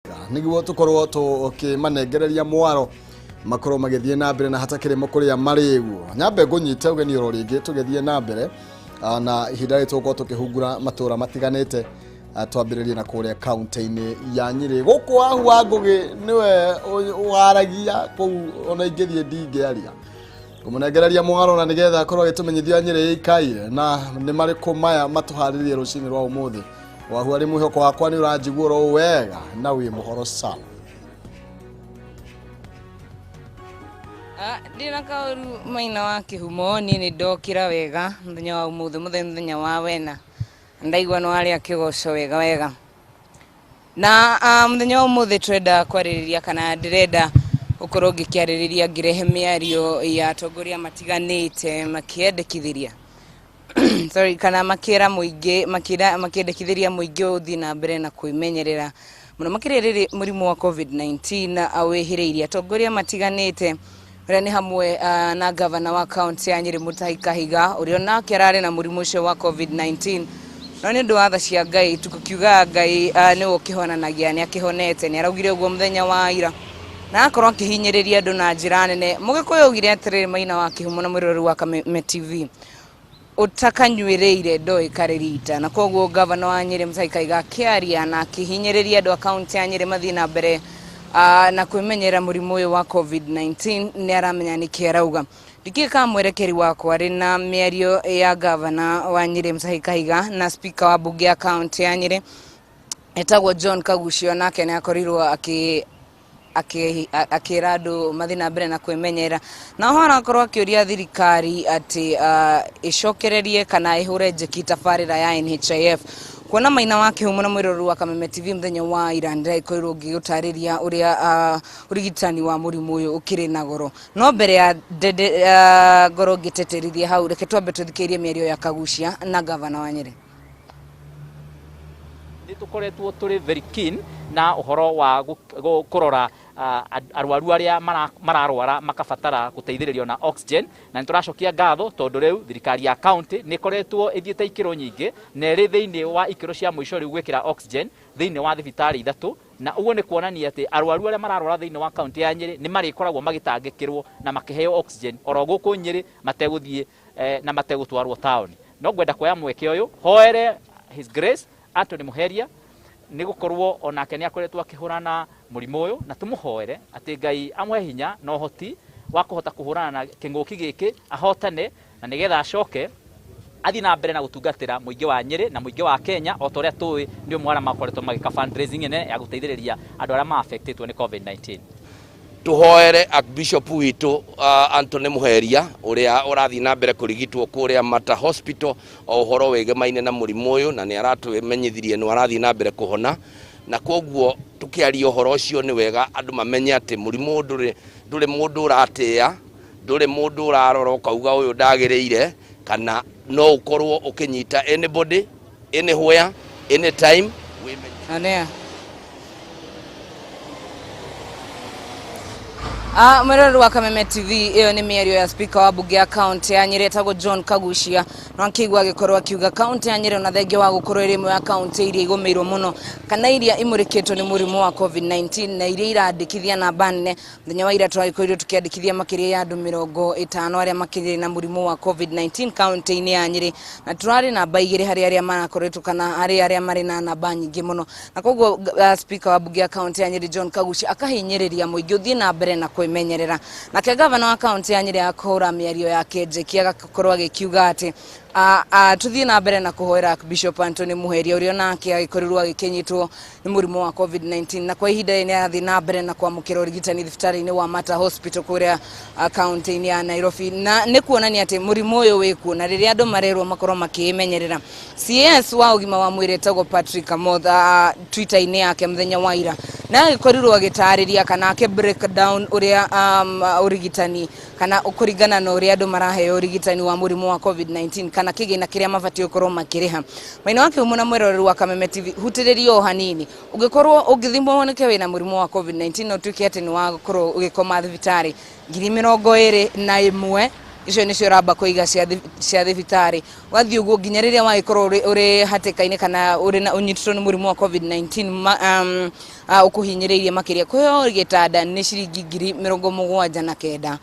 Nĩguo tũkorwo tũkĩmanengereria mwaro makorwo magĩthiĩ na mbere na hatakĩrĩ kũrĩa marĩ guo. Nyambe ngũnyite ũgeni oro rĩngĩ tũgĩthiĩ na mbere na ihinda rĩrĩ tũgũkorwo tũkĩhungura matũra matiganĩte, twambĩrĩrie na kũrĩa kaunti-inĩ ya Nyĩrĩ. Gũkũ Wahu wa Ngũgĩ nĩwe waragia kũu, ona ingĩthiĩ ndingĩaria. Kũmũnengereria mwaro na nĩgetha akorwo agĩtũmenyithia Nyĩrĩ ĩikaire na nĩ marĩkũ maya matũharĩrie rũcinĩ rwa ũmũthĩ. Wahu, arĩ mwĩhoko wakwa nĩ ũranjigua oro wega na wĩ mũhoro sana. Ndĩna kaũru Maina wa Kĩhumo. Niĩ nĩ ndokĩra wega mũthenya wa ũmũthĩ, mũthenya wa wena. Ndaigua nĩ warĩa kĩgoco wega wega. Na mũthenya wa ũmũthĩ tũrenda kwarĩrĩria, kana ndĩrenda gũkorwo ngĩkĩarĩrĩria, ngĩrehe mĩario ya atongoria matiganĩte makĩendekithĩria, sorry, kana makĩra mũingĩ, makĩra, makĩendekithĩria mũingĩ ũthiĩ na mbere na kwĩmenyerera mũno makĩria rĩrĩ mũrimũ wa COVID-19 wĩhĩrĩirie. Atongoria matiganĩte ũrĩa nĩ hamwe na gavana wa kaunti ya Nyĩrĩ Mutahi Kahiga, ũrĩa onake ararĩ na mũrimũ ũcio wa COVID-19, no nĩ ũndũ wa tha cia Ngai, tũkiugaga Ngai nĩwe ũkĩhonanagia, nĩ akĩhonete. Nĩ araugire ũguo mũthenya wa ira na akorwo akĩhinyĩrĩria andũ na njĩra nene. Mũgĩkũyũ augire atĩrĩrĩ, Maina wa Kĩhumo na mwĩroreri wa Kameme TV, ũtakanyuĩrĩire ndoĩ karĩ rita. Na koguo gavana wa Nyĩrĩ Mutahi Kahiga akĩaria na akĩhinyĩrĩria andũ a kaunti ya Nyĩrĩ mathiĩ na mbere na kwĩmenyerera mũrimũ ũyũ wa COVID-19, nĩ aramenya nĩkĩ arauga. Ndikĩĩ kana mwerekeri wakwa arĩ na mĩario ya gavana wa Nyĩrĩ Mutahi Kahiga na speaker wa mbunge ya kaunti ya Nyĩrĩ etagwo John Kagucio, nake nĩ akorirwo akĩ akĩra andũ mathiĩ na mbere na kwĩmenyerera, na oho arakorwo akĩũria thirikari atĩ ĩcokererie kana ĩhũre njeki tabarĩra ya NHIF. Kuona Maina wa Kĩhumo na mwĩroreri wa Kameme TV, mũthenya wa ira ndĩragĩkorirwo ngĩgũtarĩria ũrĩa ũrigitani wa mũrimũ ũyũ ũkĩrĩ na goro. No mbere ya ndende ngorwo ngĩteterithia hau, reke twambe tũthikĩrĩrie mĩario ya Kagucia na gavana wa Nyĩrĩ. Nĩ tũkoretwo tũrĩ very keen na ũhoro wa kũrora arwaru arĩa mararwara makabatara gũteithĩrĩrio na oxygen, na nĩ tũracokia ngatho tondũ rĩu thirikari ya county nĩ ĩkoretwo ĩthiĩte ikĩro nyingĩ na ĩrĩ thĩinĩ wa ikĩro cia mũico rĩu gwĩkĩra oxygen thĩinĩ wa thibitarĩ ithatũ, na ũguo nĩ kuonania atĩ arwaru arĩa mararwara thĩinĩ wa county ya Nyĩrĩ nĩ marĩkoragwo magĩtangĩkĩrwo na makĩheo oxygen oro gũkũ Nyĩrĩ mategũthiĩ na mategũtwarwo taũni. No ngwenda kuoya mweke ũyũ hoere His Grace Anthony Muheria, nĩ gũkorwo onake nĩ akoretwo akĩhũrana mũrimũ ũyũ, na tũmũhoere atĩ Ngai amũhe hinya na ũhoti wa kũhota kũhũrana na kĩng'ũki gĩkĩ, ahotane, na nĩgetha acoke athiĩ na mbere na gũtungatĩra mũingĩ wa Nyĩrĩ na mũingĩ wa Kenya, o ta ũrĩa tũĩ nĩ ũmwe arĩa makoretwo magĩka fundraising nene ya gũteithĩrĩria andũ arĩa ma affectĩtwo nĩ COVID-19. Tuhoere Archbishop witũ Anthony Muheria, ũrĩa ũrathiĩ na mbere kũrigitwo kũrĩa Mata Hospital o ũhoro wĩgemaine na mũrimũ ũyũ, na nĩ aratũmenyithirie nĩ arathiĩ na mbere kũhona, na koguo tũkĩaria ũhoro ũcio nĩ wega andũ mamenye atĩ mũrimũ ndũrĩ mũndũ ũratĩa, ndũrĩ mũndũ ũrarora ũkauga ũyũ ndagĩrĩire, kana no ũkorwo ũkĩnyita anybody, anywhere, anytime. Anea. Mwĩroreri wa Kameme TV, ĩyo nĩ mĩario ya speaker wa mbunge ya kaunti ya Nyĩrĩ etagwo John Kagucia, na akĩigua agĩkorwo akiuga kaunti ya Nyĩrĩ, ona thengia wa gũkorwo ĩrĩ ĩmwe ya kaunti iria igũmĩirwo mũno kana iria imũrĩkĩtwo nĩ mũrimũ wa COVID-19 na iria irandĩkithia namba nene. Mũthenya wa ira twagĩkorirwo tũkĩandĩkithia makĩria ya andũ 50 arĩa makĩrĩ na mũrimũ wa COVID-19 kaunti-inĩ ya Nyĩrĩ, na tũrarĩ namba 2 harĩ arĩa marakoretwo kana harĩ arĩa marĩ na namba nyingĩ mũno. Na koguo speaker wa mbunge ya kaunti ya Nyĩrĩ John Kagucia akahinyĩrĩria mũingĩ ũthiĩ na mbere na kwĩmenyerera. Nake gavana wa kaunti ya Nyĩrĩ akahũra mĩario yake njeki, agakorwo agĩkiuga atĩ tũthiĩ na mbere na kũhoera Bishop Anthony Muheria, ũrĩa onake agĩkorirwo agĩkĩnyitwo nĩ mũrimũ wa COVID-19, na kwa ihinda rĩrĩ nĩ arathiĩ na mbere na kwamũkĩra ũrigitani thibitarĩ-inĩ wa Mater Hospital kũrĩa kaunti-inĩ ya Nairobi. Na nĩ kuonania atĩ mũrimũ ũyũ wĩkuo na rĩrĩa andũ marerwo makorwo makĩĩmenyerera. CS wa ũgima wa mwĩrĩ etagwo Patrick Amotha, Twitter-inĩ yake mũthenya wa ira na agĩkorirwo agĩtarĩria kana akĩ break down ũrĩa ũrigitani kana kũringana na ũrĩa andũ maraheo ũrigitani wa mũrimũ wa COVID-19 kana kĩgĩna kĩrĩa mabatiĩ gũkorwo makĩrĩha. Maina wa Kĩhumo na mwĩroreri wa Kameme TV, hutĩrĩria o hanini. Ũngĩkorwo ũngĩthimwo woneke wĩna mũrimũ wa COVID-19 na ũtuĩke atĩ nĩ wakorwo ũgĩkoma thibitarĩ, 21,000. Icio nĩcio ũramba kũiga cia thibitarĩ, ũgathiĩ ũguo nginya rĩrĩa wagĩkorwo ũrĩ hatĩka-inĩ kana ũrĩ na ũnyitĩtwo nĩ mũrimũ wa COVID-19 ũkũhinyĩrĩirie makĩria. Kũheo gĩtanda nĩ ciringi 79,000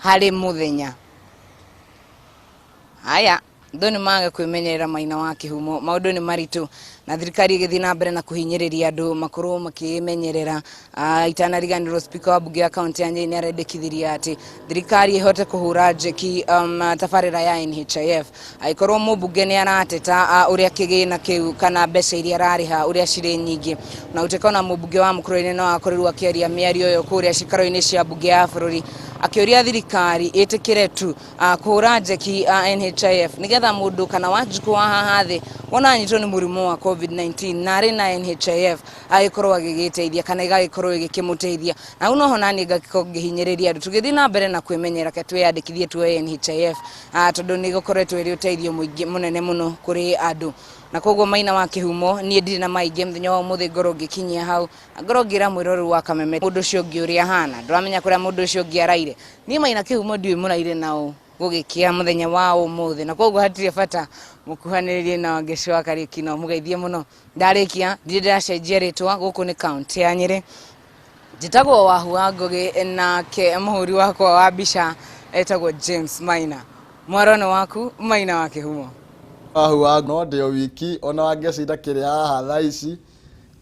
harĩ mũthenya. Haya, andũ nĩ mage kwĩmenyerera Maina wa Kĩhumo, maũndũ nĩ maritũ na thirikari ĩgĩthiĩ na mbere na kũhinyĩrĩria andũ makorwo makĩmenyerera. Itanariganĩrwo, speaker wa bunge ya kaunti ya Nyeri nĩ arendekithirie atĩ thirikari ĩhote kũhũra njeki tabarĩra ya NHIF, angĩkorwo mũmbunge nĩ arateta ũrĩa kĩgĩna kĩu kana mbeca iria ararĩha ũrĩa cirĩ nyingĩ. Na gũtuĩka ona mũmbunge wa Mũkũrwe-inĩ no akorirwo akĩaria mĩario ĩyo kũrĩa cikaro-inĩ cia bunge ya bũrũri, akĩũria thirikari ĩtĩkĩre tu kũhũra njeki NHIF, nĩgetha mũndũ kana Wanjikũ wa haha thĩ wona anyitwo nĩ mũrimũ wa COVID-19 na arĩ na NHIF agĩkorwo agĩgĩteithia kana ĩgagĩkorwo ĩgĩkĩmũteithia. Na hau noho naniĩ ngagĩkorwo ngĩhinyĩrĩria andũ tũgĩthiĩ na mbere na kwĩmenyera, reke twĩyandĩkithie tuoye NHIF, tondũ nĩ gũkoretwo ĩrĩ ũteithio mũingĩ mũnene mũno kũrĩ andũ. Na koguo Maina wa Kĩhumo, niĩ ndirĩ na maingĩ mũthenya wa ũmũthĩ, ngorwo ngĩkinyia hau na ngorwo ngĩra mwĩroreri wa Kameme mũndũ ũcio ũngĩ ũrĩa ahana, ndũramenya kũrĩa mũndũ ũcio ũngĩ araire. Niĩ Maina Kĩhumo ndiũĩ mũraire nao gũgĩkĩa mũthenya wa ũmũthĩ, na koguo hatirĩ bata mũkuhanĩrĩrie na Wangeci wa Kariũki, no mũgeithie mũno. Ndarĩkia, ndirĩ ndĩracenjia rĩtwa, gũkũ nĩ kaunti ya Nyĩrĩ, njĩtagwo Wahu wa Ngũgĩ, nake mũhũri wakwa wa mbica etagwo James Maina. Mwaro nĩ waku, Maina wa Kĩhumo. Wahu wa no ndĩ o wiki, ona Wangeci ndakĩrĩ haha thaa ici,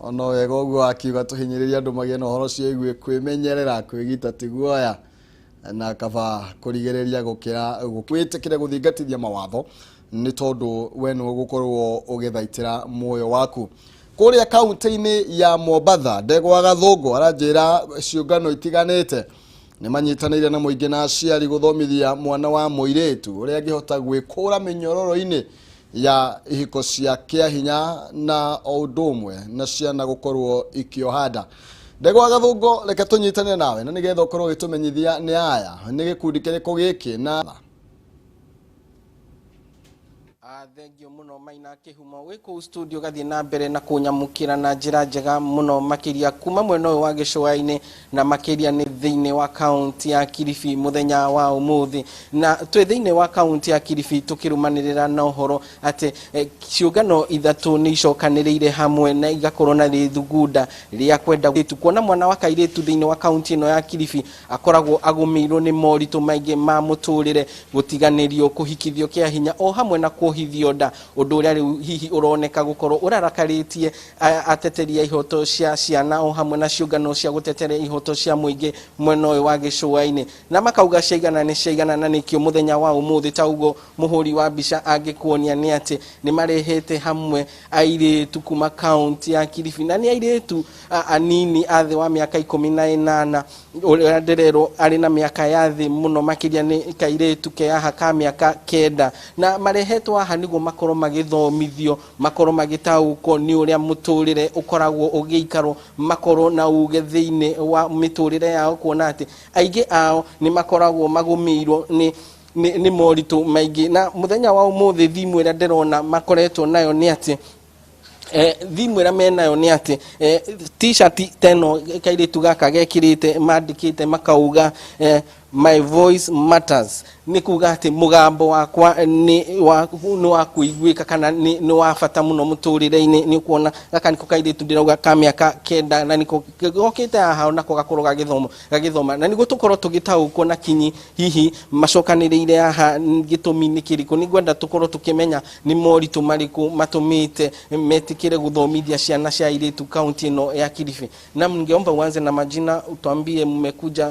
ona wega ũguo akiuga tũhinyĩrĩrie andũ magĩe na ũhoro ũcio igue kwĩmenyerera, kwĩgita ti guoya, na kaba kũrigĩrĩria gũkĩra wĩtĩkĩre gũthingatithia mawatho, nĩ tondũ we nĩwe ũgũkorwo ũgĩthaitĩra muoyo waku. Kũrĩa kaunti-inĩ ya Mombatha, Ndegwa Gathũngũ aranjĩra ciũngano itiganĩte nĩ manyitanĩire na mũingĩ na aciari gũthomithia mwana wa mũirĩtu ũrĩa angĩhota gwĩkũra mĩnyororo-inĩ ya ihiko cia kĩahinya na o ũndũ ũmwe na ciana gũkorwo ikĩoha nda. Ndegwa Gathũngũ, reke tũnyitane nawe na nĩgetha ũkorwo ũgĩtũmenyithia nĩ aya nĩ gĩkundi kĩrĩkũ gĩkĩ na Thengio mũno Maina Kĩhumo, wĩ kũu studio gathiĩ na mbere na kũnyamũkĩra na njĩra njega mũno makĩria kuma mwena ũyũ wa gĩcũa-inĩ na makĩria nĩ thĩinĩ wa kaunti ya Kilifi mũthenya wa ũmũthĩ. Na twĩ thĩinĩ wa kaunti ya Kilifi tũkĩrũmanĩrĩra na ũhoro atĩ ciũngano ithatũ nĩ icokanĩrĩire hamwe na igakorwo na rĩthugunda rĩa kwenda kuona mwana wa kairĩtu thĩinĩ wa kaunti ĩno ya Kilifi akoragwo agũmĩirwo nĩ moritũ maingĩ ma mũtũrĩre, gũtiganĩrio, kũhikithio kĩa hinya o hamwe na kuohithio nda, ũndũ ũrĩa rĩu hihi ũroneka gũkorwo ũrarakarĩtie ateteri a ihoto cia ciana o hamwe na ciũngano cia gũtetera ihoto cia mũingĩ mwena ũyũ wa gĩcũa-inĩ, na makauga ciaigana nĩ ciaigana. Na nĩkĩo mũthenya wa ũmũthĩ ta ũguo mũhũri wa mbica angĩkuonia nĩ atĩ nĩ marehete hamwe airĩtu kuma kaunti ya Kilifi, na nĩ airĩtu anini a thĩ wa mĩaka 18. Ũrĩa ndĩrerwo arĩ na mĩaka ya thĩ mũno makĩria nĩ kairĩtu ke haha ka mĩaka 9, na marehetwo haha nĩguo makorwo magĩthomithio, makorwo magĩtaũkwo nĩ ũrĩa mũtũrĩre ũkoragwo ũgĩikarwo, makorwo na uge thĩinĩ wa mĩtũrĩre yao, kuona atĩ aingĩ ao nĩ makoragwo magũmĩirwo nĩ moritũ maingĩ. Na mũthenya wa ũmũthĩ thimu ĩrĩa ndĩrona makoretwo nayo nĩ atĩ thimu ĩrĩa menayo nĩ atĩ t-shirt teno kairĩtu gaka gekĩrĩte mandĩkĩte makauga "My voice matters", nĩ kuga atĩ mũgambo wakwa nĩ wa kũiguĩka kana nĩ wa bata mũno mũtũrĩre-inĩ. Nĩ ũkuona gaka nĩko kairĩtu ndĩrauga ka mĩaka 9, na nĩko gokĩte haha nako gakorwo gagĩthoma, na nĩguo tũkorwo tũgĩtaũkwo na kinyi hihi macokanĩrĩire haha gĩtũmi nĩ kĩrĩkũ. Nĩ ngwenda tũkorwo tũkĩmenya nĩ moritũ marĩkũ matũmĩte metĩkĩre gũthomithia ciana cia airĩtu kaunti ĩno ya Kilifi. Na ningeomba uanze na majina, utuambie mmekuja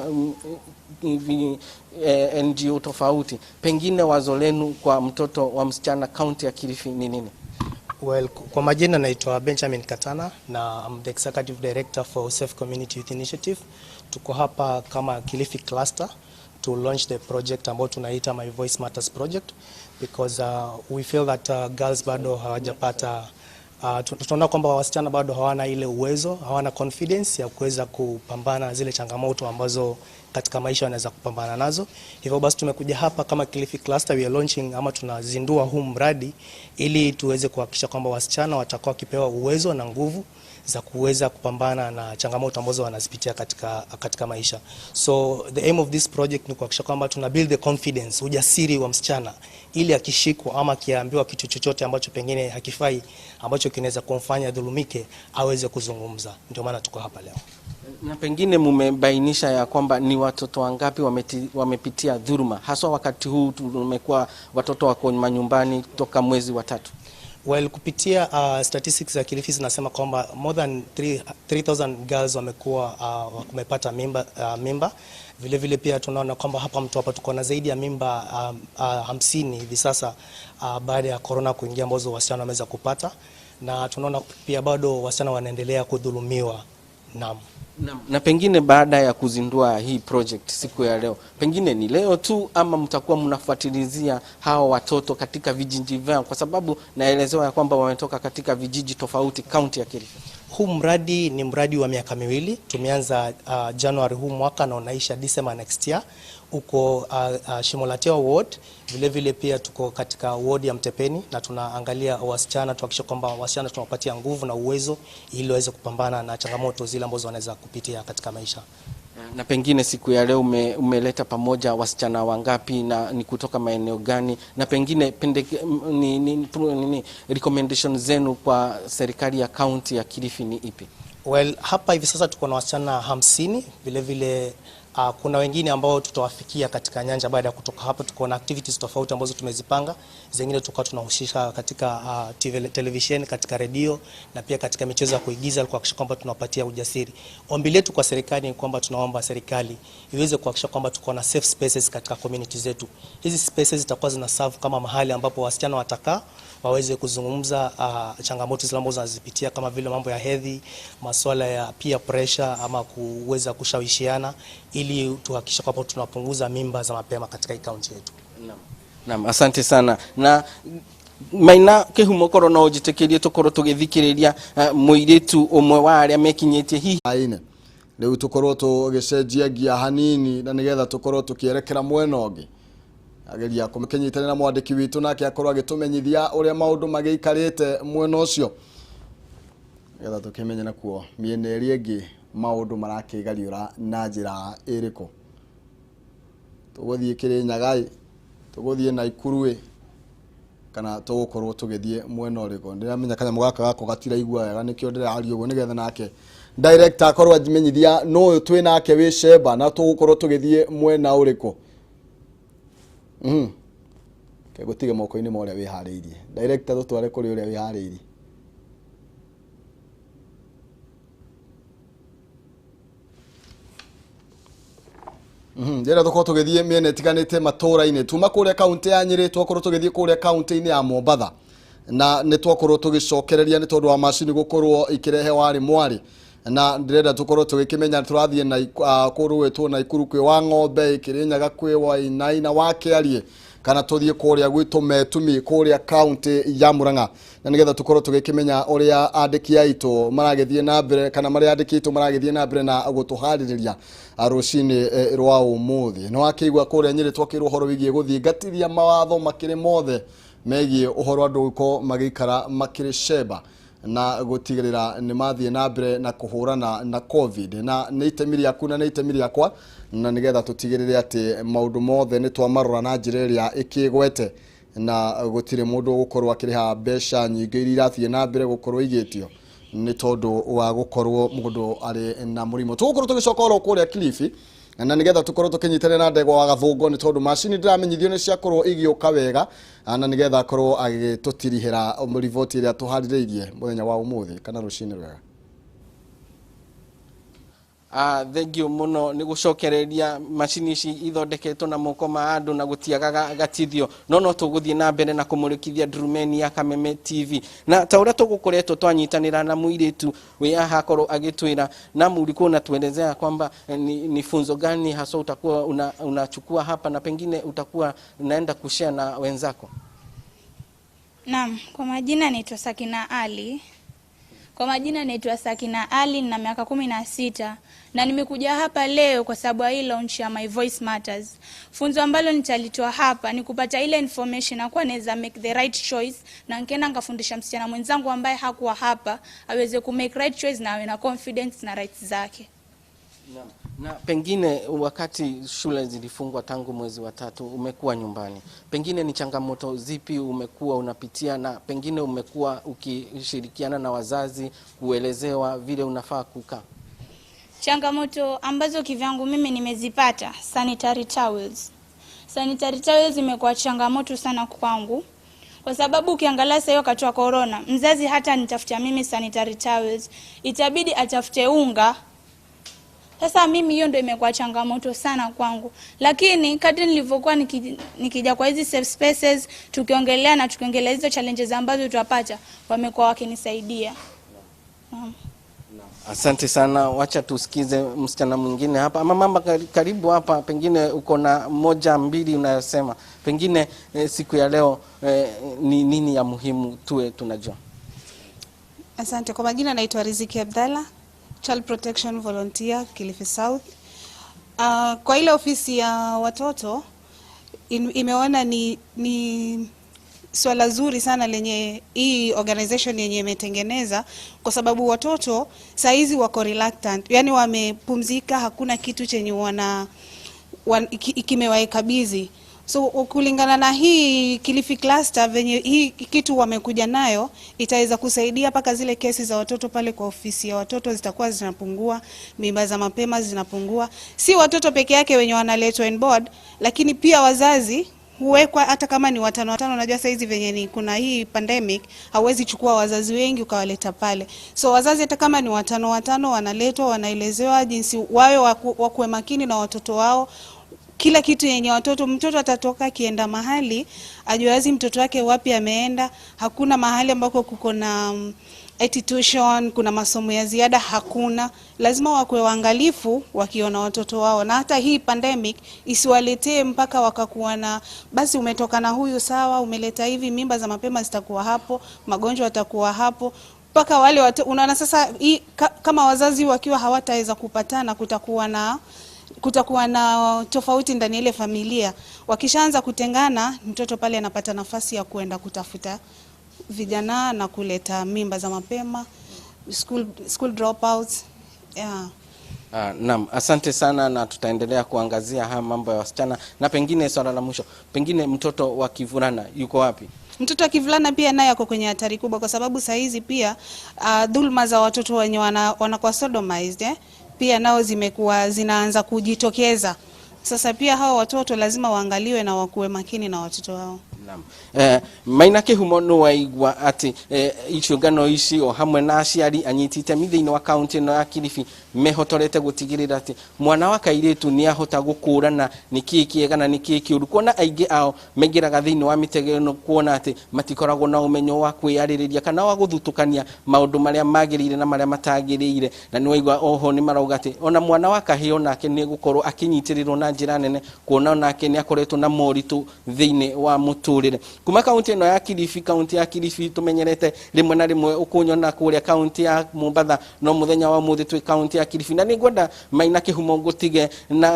NGO tofauti, pengine wazo lenu kwa mtoto wa msichana kaunti ya Kilifi ni nini? Well, kwa majina naitwa Benjamin Katana na I'm the Executive Director for Safe Community Youth Initiative. Tuko hapa kama Kilifi Cluster to launch the project ambayo tunaita My Voice Matters project, because we feel that girls bado hawajapata, tunaona kwamba wasichana bado hawana ile uwezo, hawana confidence ya kuweza kupambana na zile changamoto ambazo katika maisha wanaweza kupambana nazo. Hivyo basi tumekuja hapa kama Kilifi Cluster, we are launching ama tunazindua huu mradi ili tuweze kuhakikisha kwamba wasichana watakuwa wakipewa uwezo na nguvu za kuweza kupambana na changamoto ambazo wanazipitia katika maisha. So the aim of this project ni kuhakikisha kwamba tuna build the confidence, ujasiri wa msichana, ili akishikwa ama akiambiwa kitu chochote ambacho pengine hakifai, ambacho kinaweza kumfanya dhulumike, aweze kuzungumza. Ndio maana tuko hapa leo. Na pengine mumebainisha ya kwamba ni watoto wangapi wamepitia dhuluma, haswa wakati huu tumekuwa watoto wako manyumbani toka mwezi wa 3? Well, kupitia statistics za Kilifi zinasema kwamba more than 3,000 girls wamekuwa wamepata mimba. Vile vile pia tunaona kwamba hapa Mtwapa tuko na zaidi ya mimba 50 hivi sasa baada ya corona kuingia, ambazo wasichana wameweza kupata, na tunaona pia bado wasichana wanaendelea kudhulumiwa. Naam. Na pengine baada ya kuzindua hii project siku ya leo, pengine ni leo tu ama mtakuwa mnafuatilizia hawa watoto katika vijiji vyao, kwa sababu naelezewa ya kwamba wametoka katika vijiji tofauti kaunti ya Kilifi? Huu mradi ni mradi wa miaka 2. Tumeanza January huu mwaka na unaisha December next year. Uko Shimo la Tewa ward, vile vile pia tuko katika ward ya Mtepeni, na tunaangalia wasichana, tuhakikishe kwamba wasichana tunawapatia nguvu na uwezo ili waweze kupambana na changamoto zile ambazo wanaweza kupitia katika maisha. Na pengine siku ya leo umeleta pamoja wasichana wangapi na ni kutoka maeneo gani, na pengine recommendation zenu kwa serikali ya kaunti ya Kilifi ni ipi? Well, hapa hivi sasa tuko na wasichana 50, vile vile kuna wengine ambao tutawafikia katika nyanja baada ya kutoka hapa. Tuko na activities tofauti ambazo tumezipanga, zingine tukawa tunahusisha katika TV, television, katika redio na pia katika michezo ya kuigiza, kuhakikisha kwamba tunawapatia ujasiri. Ombi letu kwa serikali ni kwamba tunaomba serikali iweze kuhakikisha kwamba tuko na safe spaces katika community zetu. Hizi spaces zitakuwa zina serve kama mahali ambapo wasichana watakaa waweze kuzungumza changamoto zile ambazo wanazipitia, kama vile mambo ya hedhi, masuala ya peer pressure ama kuweza kushawishiana, ili tuhakikishe kwamba tunapunguza mimba za mapema katika hii kaunti yetu. Naam, asante sana. Na Maina Kihumo, korwo no njitikirie tukorwo tugithikiriria muiritu umwe wa aria mekinyitie hihi aine riu tukorwo tugicenjia ngia hanini na nigetha tukorwo tukierekera mwena ungi. Ageria kũmĩkĩnyitanĩra mwandĩki witũ nake akorwo agĩtũmenyithia ũrĩa maũndũ magĩikarĩte mwena ũcio, nĩgetha tũkĩmenye nakuo mĩena ĩrĩa ĩngĩ maũndũ marakĩgariũra na njĩra ĩrĩkũ. Tũgũthiĩ Kĩrĩnyaga, tũgũthiĩ Naikuru, kana tũgũkorwo tũgĩthiĩ mwena ũrĩkũ. Ndĩramenya kanyamũ gaka gakwa gatiraigua wega, nĩkĩo ndĩraria ũguo, nĩgetha nake director akorwo anjimenyithia nũ ũyũ twĩ nake wĩ Sheba na tũgũkorwo tũgĩthiĩ mwena ũrĩkũ. Ke gũtige moko-inĩ ma ũrĩa wĩharĩirie. Director, tũtware kũrĩ ũrĩa wĩharĩirie. Ndĩrenda tũkorwo tũgĩthiĩ mĩena ĩtiganĩte matũra-inĩ. Tuma kũrĩa kaunti ya Nyĩrĩ, twakorwo tũgĩthiĩ kũrĩa kaunti-inĩ ya Mombatha, na nĩ twakorwo tũgĩcokereria nĩ tondũ wa macini gũkorwo ikĩrehe warĩ mwarĩ, na ndĩrenda tũkorwo tũgĩkĩmenya tũrathiĩ na kũndũ gwĩtwo Naikuru kwĩ wa Ng'ombe, Kĩrĩnyaga kwĩ Wainaina wa Kĩarie, kana tũthiĩ kũrĩa gwitũ Metumi kũrĩa kaunti ya Murang'a, na nĩgetha tũkorwo tũgĩkĩmenya ũrĩa andĩki aitũ maragĩthiĩ na mbere, kana marĩa andĩki aitũ maragĩthiĩ na mbere na gũtũharĩrĩria rũcinĩ rwa ũmũthĩ. Nĩ wakĩigua kũrĩa Nyĩrĩ twakĩrwo ũhoro wĩgiĩ gũthingatithia mawatho makĩrĩ mothe megiĩ ũhoro andũ gũkorwo magĩikara makĩrĩ cemba na gũtigĩrĩra nĩ mathiĩ na mbere na kũhũrana na COVID, na nĩ itemi rĩaku na nĩ itemi rĩakwa, na nĩgetha tũtigĩrĩre atĩ maũndũ mothe nĩ twamarora na njĩra ĩrĩa ĩkĩgwete, na gũtirĩ mũndũ ũgũkorwo akĩrĩha mbeca nyingĩ iria irathiĩ na mbere gũkorwo igĩtio nĩ tondũ wa gũkorwo mũndũ arĩ na mũrimũ. Tũgũkorwo tũgĩcoka oro kũrĩa Kilifi, na nĩgetha tũkorwo tũkĩnyitanĩra na ndegwa wa Gathũngũ, nĩ tondũ macini ndĩramenyithio nĩ ciakorwo igĩũka wega, na nĩgetha akorwo agĩtũtirihĩra riboti ĩrĩa tũharĩrĩirie mũthenya wa ũmũthĩ kana rũcinĩ rwega. Thengio muno nĩ gũcokereria macini ici ithondeketwo na moko ma andũ na gũtiagaga gatithio, no tũgũthiĩ na mbere na kũmũrĩkithia ndurumeni ya Kameme TV, na ta ũrĩa tũgũkoretwo twanyitanĩra na mũirĩtu wĩ haha akorwo agĩtwĩra na ulikuwa unatuelezea kwamba ni funzo gani hasa utakuwa unachukua hapa na pengine utakuwa unaenda kushare na wenzako. Naam, kwa majina naitwa Sakina Ali. Kwa majina naitwa Sakina Ali na miaka 16 na nimekuja hapa leo kwa sababu ya hii launch ya My Voice Matters. Funzo ambalo nitalitoa hapa ni kupata ile information na kuwa naweza make the right choice, na nikaenda nikafundisha msichana mwenzangu ambaye hakuwa hapa aweze ku make right choice na awe na confidence na rights zake. Na pengine wakati shule zilifungwa tangu mwezi wa tatu, umekuwa nyumbani, pengine ni changamoto zipi umekuwa unapitia, na pengine umekuwa ukishirikiana na wazazi kuelezewa vile unafaa kukaa? Changamoto ambazo kivyangu mimi nimezipata, sanitary towels. Sanitary towels imekuwa changamoto sana kwangu kwa sababu ukiangalia sasa wakati wa corona, mzazi hata nitafutia mimi sanitary towels, itabidi atafute unga. Sasa mimi hiyo ndio imekuwa changamoto sana kwangu, lakini kadri nilivyokuwa nikija kwa hizi safe spaces, tukiongelea na tukiongelea hizo challenges ambazo tutapata, wamekuwa wakinisaidia. Asante sana. Wacha tusikize msichana mwingine hapa, ama mama, karibu hapa, pengine uko na moja mbili unayosema, pengine siku ya leo ni nini ya muhimu tuwe tunajua? Asante. Kwa majina naitwa Riziki Abdalla, Child Protection Volunteer Kilifi South. Kwa ile ofisi ya watoto imeona ni swala zuri sana lenye hii organization yenye imetengeneza, kwa sababu watoto saa hizi wako reluctant, yani wamepumzika, hakuna kitu chenye kimewaeka busy. So kulingana na hii Kilifi Cluster venye hii kitu wamekuja nayo, itaweza kusaidia mpaka zile kesi za watoto pale kwa ofisi ya watoto zitakuwa zinapungua, mimba za mapema zinapungua. Si watoto peke yake wenye wanaletwa on board, lakini pia wazazi huwekwa, hata kama ni watano watano. Unajua saizi venye ni kuna hii pandemic, hauwezi chukua wazazi wengi ukawaleta pale. So wazazi hata kama ni watano watano wanaletwa, wanaelezewa jinsi wawe wakuwe makini na watoto wao. Kila kitu yenye watoto, mtoto atatoka akienda mahali ajue wazi mtoto wake wapi ameenda. Hakuna mahali ambako kuko na eti tuition, kuna masomo ya ziada, hakuna. Lazima wakuwe waangalifu wakiona watoto wao, na hata hii pandemic isiwaletee mpaka wakakuwa na basi umetoka na huyu sawa, umeleta hivi, mimba za mapema zitakuwa hapo, magonjwa yatakuwa hapo mpaka wale unaona sasa hii, kama wazazi wakiwa hawataweza kupatana, kutakuwa na tofauti ndani ile familia. Wakishaanza kutengana, mtoto pale anapata nafasi ya kuenda kutafuta vijana na kuleta mimba za mapema, school dropouts. Yeah. Naam, asante sana, na tutaendelea kuangazia haya mambo ya wasichana. Na pengine swala la mwisho, pengine mtoto wa kivulana yuko wapi? Mtoto wa kivulana pia naye ako kwenye hatari kubwa, kwa sababu saa hizi pia dhulma za watoto wenye wanakuwa sodomized, pia nao zimekuwa zinaanza kujitokeza. Sasa pia hao watoto lazima waangaliwe na wakuwe makini na watoto wao. Naam. Maina Kĩhumo nĩ waigua atĩ ciũngano ici o hamwe na aciari anyiti itemi thĩinĩ wa kaunti ĩno ya Kilifi mehotorete gũtigĩrĩra atĩ mwana wa kairĩtu nĩ ahota gũkũrana nĩ kĩĩ kĩega na nĩ kĩĩ kĩũru, kuona aingĩ ao maingĩraga thĩinĩ wa mĩtego ĩno, kuona atĩ matikoragwo na ũmenyo wa kwĩyarĩrĩria kana wa gũthutũkania maũndũ marĩa magĩrĩire na marĩa matagĩrĩire. Na nĩ waigua oho nĩ marauga atĩ ona mwana wa kahĩĩ onake nĩ gũkorwo akĩnyitĩrĩrwo na njĩra nene, kuona onake nĩ akoretwo na moritũ thĩinĩ wa mũtũrĩre. Kuma kaunti ĩno ya Kilifi, kaunti ya Kilifi tumenyerete rĩmwe na rĩmwe ũkũnyona kũrĩa kaunti ya Mombatha, no mũthenya wa ũmũthĩ twĩ kaunti ya Kilifi, na nĩngwenda Maina Kĩhumo ngũtige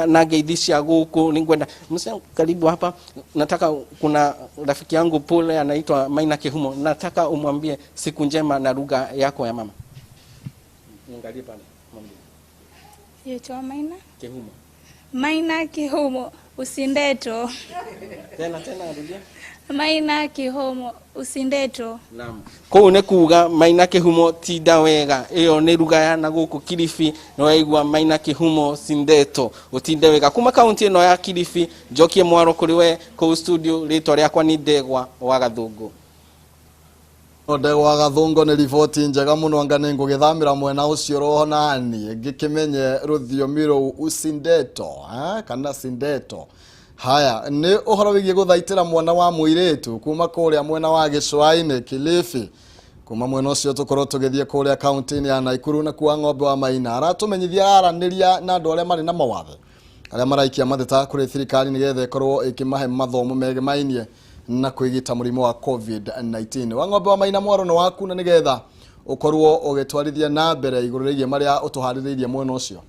na ngeithi cia gũkũ. Nĩngwenda msichana karibu hapa, nataka kuna rafiki yangu pole anaitwa Maina Kĩhumo, nataka umwambie siku njema na lugha yako ya mama. Niangalie pale, mwambie. Yetwa Maina Kĩhumo. Maina Kĩhumo usindeto. Tena tena rudia. Maina Kĩhumo usindeto. Naam. Kũu nĩ kuga Maina Kĩhumo tinda wega, ĩyo nĩ ruga ya na gũkũ Kilifi, nĩ waigua Maina Kĩhumo sindeto, ũtinde wega. Kuma kaunti ĩno ya Kilifi, njokie mwaro kũrĩ we kũu studio, rĩtwa rĩakwa nĩ Ndegwa wa Gathũngũ. Ndegwa Gathũngũ, nĩ riboti njega mũno, anga nĩ ngũgĩthamĩra mwena ũcio roho nani ngĩkĩmenye rũthiomi rũu usindeto kana sindeto. Haya nĩ ũhoro wĩgiĩ gũthaitĩra mwana wa mũirĩtu kuma kũrĩa mwena wa gĩcũa-inĩ Kilifi. Kuma mwena ũcio tũkorwo tũgĩthiĩ kũrĩa kaunti-inĩ ya Naikuru na kuwa ng'ombe wa Maina aratũmenyithia aranĩria na andũ arĩa marĩ na mawathe arĩa maraikia mateta kũrĩ thirikari nĩgetha ĩkorwo ĩkĩmahe mathomo megemainie na kwĩgita mũrimũ wa COVID-19. Wa ng'ombe wa Maina, mwaro nĩ waku na nĩgetha Ũkorwo ũgĩtwarithia na mbere igũrũ rĩgiĩ marĩa ũtũharĩrĩirie mwena ũcio.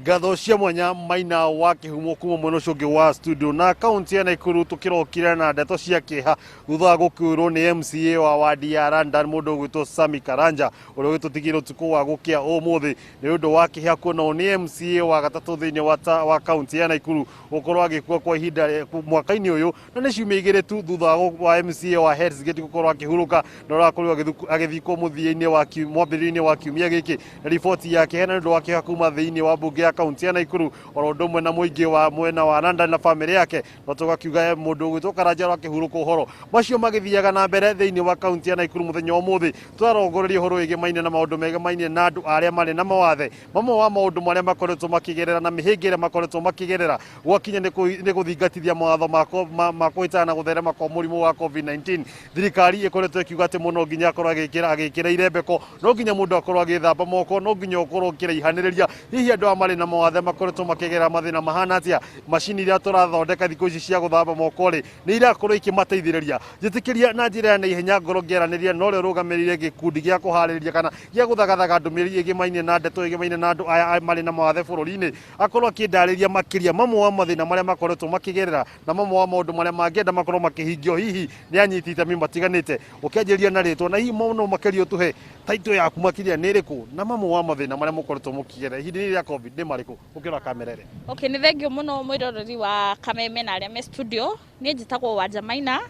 Ngatho cia mwanya, Maina wa Kĩhumo, kuma mwena ũcio ũngĩ wa studio. Na kaunti ya Naikuru tũkĩrokire na ndeto cia kĩeha thutha wa gũkuĩrwo nĩ MCA wa wadi ya London, mũndũ ũgwĩtwo Sami Karanja, ũrĩa ũgĩtũtigire ũtukũ wa gũkĩa ũmũthĩ. Nĩ ũndũ wa kĩeha kuona nĩ MCA wa gatatũ thĩinĩ wa kaunti ya Naikuru gũkorwo agĩkua kwa ihinda mwaka-inĩ ũyũ, na nĩ ciumia 2 tu thutha wa MCA wa Hell's Gate gũkorwo akĩhurũka na ũrakorirwo agĩthikwo mũthia-inĩ wa mwambĩrĩrio-inĩ wa kiumia gĩkĩ. Na riboti ya kĩeha na nĩ ũndũ wa kĩeha kuma thĩinĩ wa mbunge ya kaunti ya Naikuru oro ũndũ ũmwe na mũingĩ wa mwena wa London na bamĩrĩ yake, no tũgakiuga mũndũ ũgwĩtwo Karanja akĩhurũka. Ũhoro macio magĩthiaga na mbere thĩinĩ wa kaunti ya Naikuru, mũthenya wa ũmũthĩ tũrarongoreria ũhoro wĩgemaine na maũndũ megemaine na andũ arĩa marĩ na mawathe, mamwe wa maũndũ marĩa makoretwo makĩgerera na mĩhĩnga ĩrĩa makoretwo makĩgerera gwakinya nĩ gũthingatithia mawatho ma kũhĩtana na gũtherema kwa mũrimũ wa COVID-19. Thirikari ĩkoretwo ĩkiuga atĩ mũno nginya akorwo agĩkĩra irembeko, no nginya mũndũ akorwo agĩthamba moko, no nginya ũkorwo ũkĩraihanĩrĩria. Hihi andũ aya marĩ na mawathe makoretwo makĩgerera mathĩna mahana atĩa? Macini iria tũrathondeka thikũ ici cia gũthamba moko rĩ, nĩ irakorwo ikĩmateithĩrĩria? Njĩtĩkĩria na njĩra ya naihenya ngorwo ngĩaranĩria na ũrĩa ũrũgamĩrĩire gĩkundi gĩa kũharĩrĩria kana gĩa gũthagathaga ndũmĩrĩri ĩgĩmainie na ndeto ĩgĩmainie na andũ aya marĩ na mawathe bũrũri-inĩ, akorwo akĩndarĩria makĩria mamwe wa mathĩna marĩa makoretwo makĩgerera na mamwe wa maũndũ marĩa mangĩenda makorwo makĩhingio hihi nĩ anyiti itemi matiganĩte. Ũkĩanjĩrĩria na rĩtwa, na hihi mũno makĩria ũtũhe taito yaku makĩria nĩ ĩrĩkũ, na mamwe wa mathĩna marĩa mũkoretwo mũkĩgerera ihinda rĩrĩ rĩa COVID nĩ marĩkũ, ũkĩrora kamera ĩrĩa. Okay, nĩ thengio mũno mwĩroreri wa Kameme na arĩa me studio. Niĩ njĩtagwo Wanja Maina.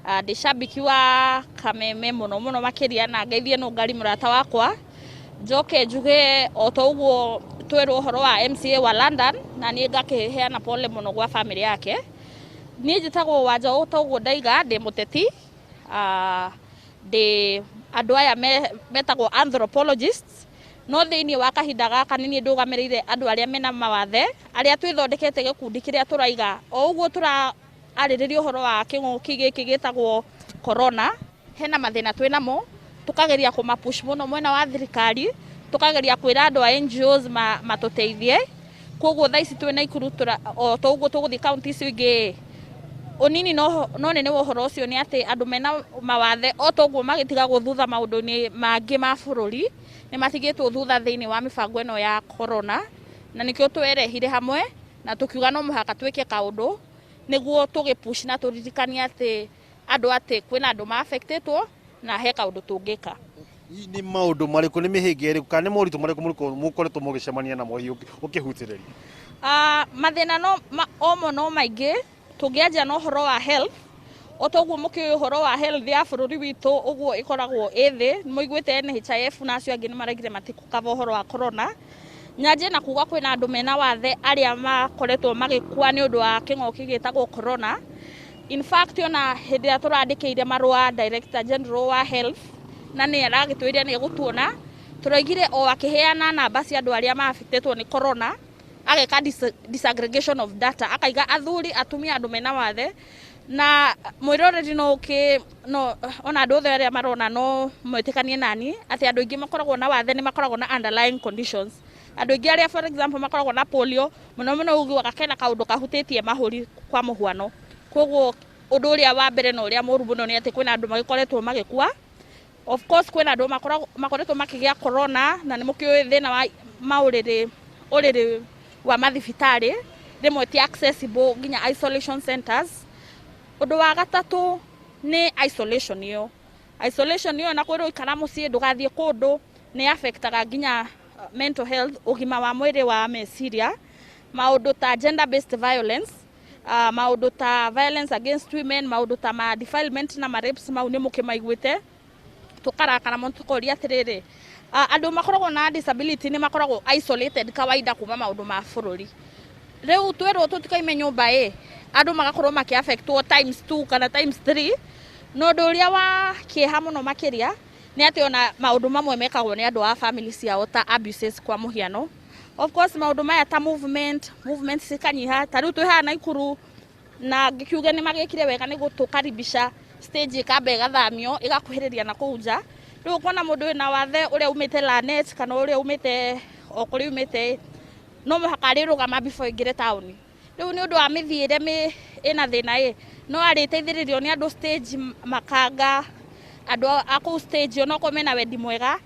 Ndĩ cambiki wa Kameme mũno mũno makĩria, na ngeithie Nũngari mũrata wakwa. Njoke njuge o ta ũguo twerwo ũhoro wa MCA wa London, na niĩ ngakĩheana pole mũno gwa family yake. Niĩ njĩtagwo Wanja, o ta ũguo ndaiga, ndĩ mũteti. Ndĩ andũ aya metagwo anthropologists, no thĩinĩ wa kahinda gaka nĩ niĩ ndũgamĩrĩire andũ arĩa mena mawathe, arĩa twĩthondekete gĩkundi kĩrĩa tũraiga o ũguo tũraarĩrĩria ũhoro wa kĩng'ũki gĩkĩ gĩtagwo corona. Hena mathĩna twĩ namo, tũkageria kũmapush mũno mwena wa thirikari, tũkageria kwĩra andũ a NGOs matũteithie. Koguo thaa ici twĩ Naikuru, o ta ũguo tũgũthiĩ kaunti icio ingĩ. Ũnini no nene wa ũhoro ũcio nĩ atĩ andũ mena mawathe, o ta ũguo magĩtigagwo thutha maũndũ-inĩ mangĩ ma bũrũri, nĩ matigĩtwo thutha thĩinĩ wa mĩbango ĩno ya corona, na nĩkĩo twerehire hamwe na tũkiuga no mũhaka twĩke kaũndũ nĩguo tũgĩpush na tũririkanie atĩ andũ atĩ kwĩna andũ ma affectĩtwo na he kaũndũ tũngĩka. Hihi nĩ maũndũ marĩkũ, nĩ mĩhĩnga ĩrĩkũ, kana nĩ moritũ marĩkũ mũkoretwo mũgĩcemania namo hihi ũkĩhutĩrĩria? Mathĩna no omo no maingĩ. Tũngĩanjia na ũhoro wa health, o ta ũguo mũkĩũĩ ũhoro wa health ya bũrũri witũ ũguo ĩkoragwo ĩ thĩ. Nĩ mũiguĩte NHIF na acio angĩ nĩ maraigire matikũkava ũhoro wa corona. Nyanjie na kuga kwĩna andũ mena wathe arĩa makoretwo magĩkua nĩ ũndũ wa kĩng'ũki gĩtagwo corona. In fact, ona hĩndĩ ĩrĩa tũrandĩkĩire marũa Director General wa Health, na nĩ aragĩtwĩrire nĩ egũtuona, tũraigire o akĩheana namba cia andũ arĩa maaffectĩtwo nĩ corona, ageka disaggregation of data, akaiga athuri, atumia, andũ mena wathe. Na mwĩroreri no ũkĩ no ona andũ othe arĩa marona no mwĩtĩkanie nani atĩ andũ aingĩ makoragwo na wathe nĩ makoragwo na underlying conditions. Andũ aingĩ arĩa, for example, makoragwo na polio mũno mũno, ũiguaga kena kaũndũ kahutĩtie mahũri kwa mũhuano. Koguo ũndũ ũrĩa wa mbere na ũrĩa mũru mũno nĩ atĩ kwĩna andũ magĩkoretwo magĩkua. Of course, kwĩna andũ makoretwo makĩgĩa corona, na nĩ mũkĩũĩ thĩna wa maũrĩrĩ, ũrĩrĩ wa mathibitarĩ rĩmwe ti accessible, nginya isolation centers. Ũndũ wa gatatũ nĩ isolation ĩyo. Isolation ĩyo na kwĩrwo ikara mũciĩ, ndũgathiĩ kũndũ, nĩ affectaga nginya mental health, ũgima wa mwĩrĩ wa meciria. Maũndũ ta gender based violence, maũndũ ta violence against women, maũndũ ta ma defilement na ma rapes, mau nĩ mũkĩmaiguĩte. Tũkarakara mũno, tũkoria atĩrĩrĩ, andũ makoragwo na disability nĩ makoragwo isolated kawaida kuma maũndũ ma bũrũri. Rĩu twĩrwo tũtikaime nyũmba ĩ, andũ magakorwo makĩ affectwo times two kana times three. Na ũndũ ũrĩa wa kĩeha mũno makĩria nĩ atĩ ona maũndũ mamwe mekagwo nĩ andũ a family ciao ta abuses kwa mũhiano. Of course, maũndũ maya ta movement cikanyiha. Ta rĩu twĩ haha Naikuru, na ngĩkiuge nĩ magĩkire wega nĩ gũtũkaribisha, stage ĩkamba ĩgathamio ĩgakuhĩrĩria na kũu nja. Rĩu ũkona mũndũ wĩna wathe ũrĩa umĩte Lanet kana ũrĩa umĩte o kũrĩa umĩte, no mũhaka arĩrũgama before aingĩre taũni. Rĩu nĩ ũndũ wa mĩthiĩre ĩna thĩna ĩ, No arĩteithĩrĩrio nĩ andũ stage makanga andũ a kũu stage, onokorwo mena wendi mwega,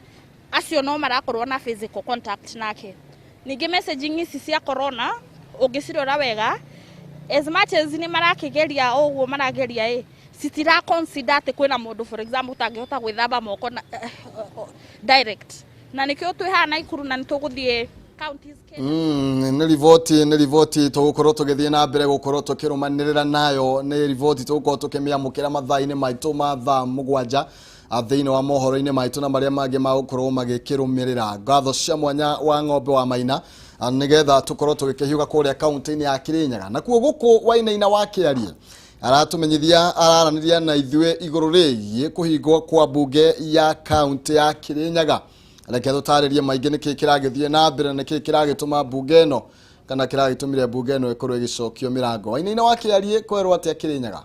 acio no marakorwo na physical contact nake. Ningĩ messaging ici cia corona, ũngĩcirora wega, as much as nĩ marakĩgeria ũguo marageria ĩ, citira consider atĩ kwĩna mũndũ, for example, ũtangĩhota gwĩthamba moko na, direct, na nĩkĩo twĩ haha Naikuru na nĩ tũgũthiĩ counties. Nĩ riboti tũgũkorwo tũgĩthiĩ na mbere gũkorwo tũkĩrũmanĩrĩra nayo. Nĩ riboti tũgũkorwo tũkĩmĩamũkĩra mathaa-inĩ maitũ ma thaa 7 thĩinĩ wa mohoro-inĩ maitũ na marĩa mangĩ magũkorwo magĩkĩrũmĩrĩra. Ngatho cia mwanya wa ng'ombe wa Maina, nĩgetha tũkorwo tũgĩkĩhiũka kũrĩa kaunti-inĩ ya Kirinyaga. Nakuo gũkũ Wainaina wa Kĩarie aratũmenyithia, araranĩria na ithuĩ igũrũ rĩgiĩ kũhingwo kwa mbunge ya kaunti ya Kirinyaga. Reke tũtarĩrie maingĩ nĩkĩ kĩragĩthiĩ na mbere na nĩkĩ kĩragĩtũma mbunge ĩno, kana kĩragĩtũmire mbunge ĩno ĩkorwo ĩgĩcokio mĩrango. Wainaina wa Kĩarie, kwerwo atĩa Kĩrĩnyaga?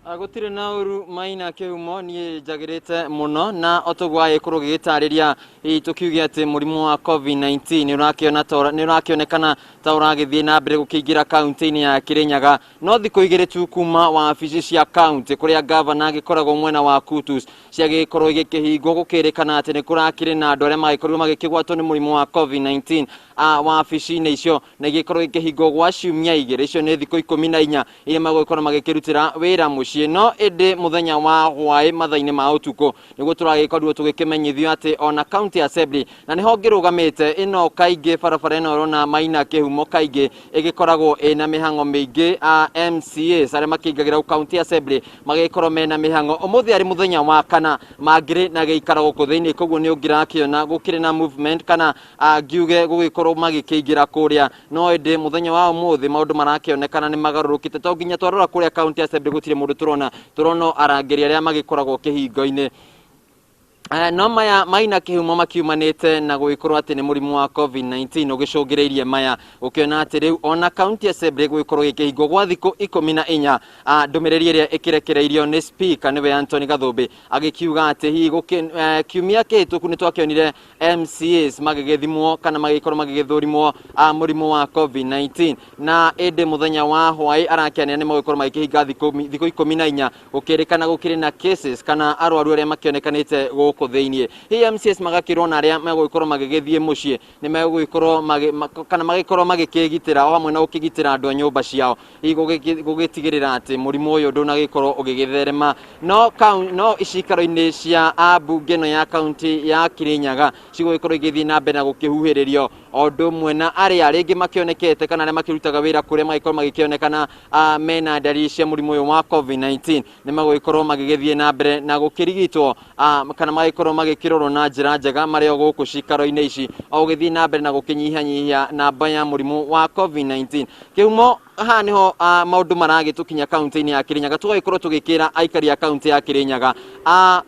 Gũtirĩ na ũru, Maina Kĩhumo, niĩ njagĩrĩte mũno, na o toguo agĩkorwo gĩgĩtarĩria, hihi tũkiuge atĩ mũrimũ wa COVID-19 nĩ ũrakĩonekana ta ũragĩthiĩ na mbere gũkĩingĩra kaunti-inĩ ya Kĩrĩnyaga. No thikũ 2 tu kuma wabici cia kaunti kũrĩa gavana agĩkoragwo mwena wa Kutus ciagĩkorwo igĩkĩhingwo, gũkĩrĩkana atĩ nĩ kũrakĩrĩ na andũ arĩa magĩkorirwo magĩkĩgwatwo nĩ mũrimũ wa COVID-19 wabici-inĩ icio, na igĩkorwo ikĩhingwo gwa ciumia 2. Icio nĩ thikũ 14 iria magũgĩkorwo magĩkĩrutĩra wĩra mũciĩ. No ĩndĩ mũthenya wa hwaĩ, mathaa-inĩ ma ũtukũ, nĩguo tũragĩkorirwo tũgĩkĩmenyithio atĩ ona county assembly, na nĩho ngĩrũgamĩte ĩno, kaingĩ barabara ĩno ũrona, Maina Kĩhumo, kaingĩ ĩgĩkoragwo ĩna mĩhang'o mĩingĩ. A MCAs arĩa makĩingagĩra county assembly magĩkorwo mena mĩhang'o. Ũmũthĩ arĩ mũthenya wa kana mangĩrĩ na gĩikaro gũkũ thĩinĩ, koguo nĩ ũngĩrakĩona gũkĩrĩ na movement kana ngiuge gũgĩkorwo magĩkĩingĩra kũrĩa. No ĩndĩ mũthenya wa ũmũthĩ maũndũ marakĩonekana nĩ magarũrũkĩte, to nginya twarora kũrĩa county assembly gũtirĩ mũndũ tũrona, tũrona arangĩri arĩa magĩkoragwo kĩhingo-inĩ. No maya, Maina Kĩhumo, makiumanĩte na gũgĩkorwo atĩ nĩ mũrimũ wa COVID-19 ũgĩcũngĩrĩirie maya, ũkĩona atĩ rĩu ona county assembly gũgĩkorwo gĩkĩhingwo gwa thikũ 14. Ndũmĩrĩri ĩrĩa ĩkĩrekereirio nĩ speaker, nĩwe Anthony Gathũmbĩ, agĩkiuga atĩ hihi kiumia kĩhĩtũku nĩ twakĩonire MCAs magĩgĩthimwo kana magĩkorwo magĩgĩthũrimwo mũrimũ wa COVID-19, na ĩndĩ mũthenya wa hwaĩ arakĩanĩra nĩ magũkorwo magĩkĩhinga thikũ 14, gũkĩrĩkana gũkĩrĩ na cases kana arwaru arĩa makĩonekanĩte gũkũ thĩinĩ. Hihi MCAs magakĩrwo na arĩa megũgĩkorwo magĩgĩthiĩ mũciĩ nĩ megũgĩkorwo kana magĩkorwo magĩkĩgitĩra o hamwe na gũkĩgitĩra andũ a nyũmba ciao, hihi gũgĩtigĩrĩra atĩ mũrimũ ũyũ ndũnagĩkorwo ũgĩgĩtherema. No icikaro-inĩ cia ambunge ĩno ya kaunti ya Kirinyaga cigũgĩkorwo igĩthiĩ na mbere na gũkĩhuhĩrĩrio, o ũndũ ũmwe na arĩa rĩngĩ makĩonekete kana arĩa makĩrutaga wĩra kũrĩa magĩkorwo magĩkĩonekana mena ndariri cia mũrimũ ũyũ wa COVID-19, nĩ magũgĩkorwo magĩgĩthiĩ na mbere na gũkĩrigitwo kana magĩkorwo magĩkĩrorwo na njĩra njega marĩ o gũkũ cikaro-inĩ ici, o gũgĩthiĩ na mbere na gũkĩnyihanyihia namba ya mũrimũ wa COVID-19. Kĩhumo, haha nĩho maũndũ maragĩtũkinya kaunti-inĩ ya Kirinyaga. Tũgagĩkorwo tũgĩkĩra aikari a kaunti ya Kirinyaga,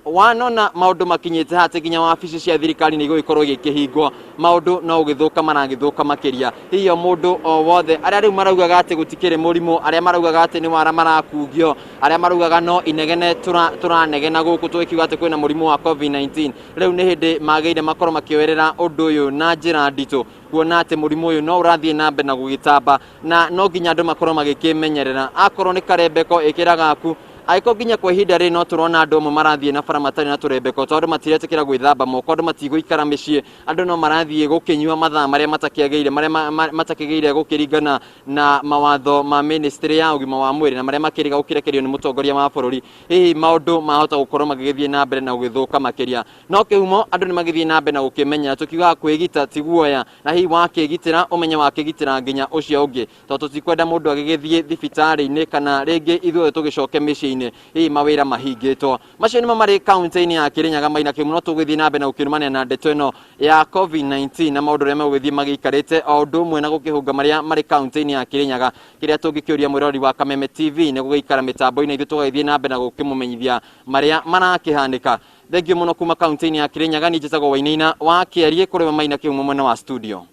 wanona maũndũ makinyĩte hatĩ nginya wabici cia thirikari nĩ igũgĩkorwo igĩkĩhingwo, maũndũ no gũgĩthũka maragĩthũka makĩria. Hihi o mũndũ o wothe, arĩa rĩu maraugaga atĩ gũtikĩrĩ mũrimũ, arĩa maraugaga atĩ nĩ wara marakungio, arĩa maraugaga no inegene tũranegena gũkũ tũgĩkiuga atĩ kwĩna mũrimũ wa COVID-19, rĩu nĩ hĩndĩ magĩrĩire makorwo makĩoerera ũndũ ũyũ na njĩra nditũ, kuona atĩ mũrimũ ũyũ no ũrathiĩ na mbere na gũgĩtamba, na no nginya andũ makorwo magĩkĩmenyerera. Akorwo nĩ karembeko, ĩkĩra gaku. Angĩkorwo nginya kwa ihinda rĩrĩ no tũrona andũ amwe marathiĩ na bara matarĩ na tũrembeko, tondũ andũ matiretĩkĩra gwĩthamba moko, andũ matigũikara mĩciĩ, andũ no marathiĩ gũkĩnyua mathaa marĩa matakĩagĩrĩire, marĩa matakĩagĩrĩire gũkĩringana na mawatho ma ministry ya ũgima wa mwĩrĩ na marĩa makĩrĩga gũkĩrekererio nĩ mũtongoria wa bũrũri, hihi maũndũ mahota gũkorwo magĩgĩthiĩ na mbere na gũgĩthũka makĩria. No kĩhumo, andũ nĩ magĩthiĩ na mbere na gũkĩmenyera. Tũkiugaga kwĩgita ti guoya, na hihi wakĩgitĩra ũmenye wakĩgitĩra nginya ũcio ũngĩ, tondũ tũtikwenda mũndũ agĩgĩthiĩ thibitarĩ-inĩ kana rĩngĩ ithuothe tũgĩcoke mĩciĩ-inĩ, hihi mawĩra mahingĩtwo. Macio nĩmo marĩ kaunti-inĩ ya Kirinyaga, Maina Kĩhumo. No tũgũthiĩ na mbere na gũkĩrũmania na ndeto ĩno ya COVID-19 na maũndũ ũrĩa megũgĩthiĩ magĩikarĩte, o ũndũ ũmwe na gũkĩhũnga marĩa marĩ kaunti-inĩ ya Kirinyaga. Kĩrĩa tũngĩkĩũria mwĩrori wa Kameme TV nĩ gũgĩikara mĩtambo-inĩ, ithuĩ tũgagĩthiĩ na mbere na gũkĩmũmenyithia marĩa marakĩhanĩka. Thengiũ mũno kuma kaunti-inĩ ya Kirinyaga, niĩ njĩtagwo Wainaina wa Kĩarie, kũrĩ we Maina Kĩhumo mwena wa studio.